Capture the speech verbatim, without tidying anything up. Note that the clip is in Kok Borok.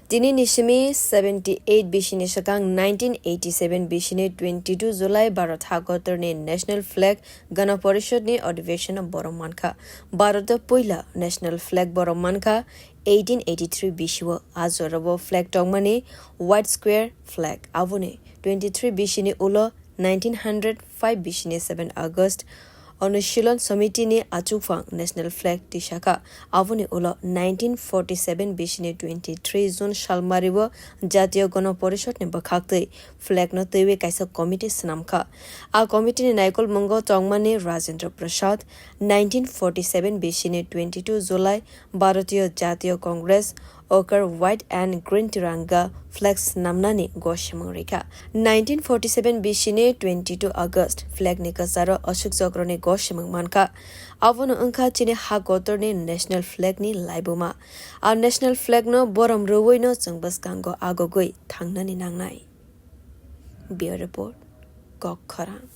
Tini ni simi seventy eight bisini swkang nineteen eighty seven bisini twenty two July Bharat hakotorni National Flag Gana Porishadni Adhiveshano borom mankha. Bharat o puila National Flag borom mankha eighteen eighty three bisio. A jorabo flag tongmani White Square Flag, aboni twenty three bisini ulo nineteen hundred five bisini seven August Anushilon Samitini achukphang National Flag tisakha. Aboni ulo nineteen forty seven bisini twenty three June salmario Jatiyo Gana Porishadni bwkhaktwi flag no twiwi kaisa committee swnamkha. A committee ni naikolmungo tongmani Rajendra Prasad, nineteen forty seven bisini twenty two July Bharatiyo Jatiyo Congress Okar White and Green Tiranga flag swnamnani gosimung rikha. Nineteen forty seven bisini twenty two August flag ni kwcharo Ashok Chakrani gosimung mankha. Abono wngkha chini ha kotorni National Flag ni laibuma. A National Flag no borom rwui no chwng bwskango agogwi thangnani nangnai. Bureau Report, Kok Khorang.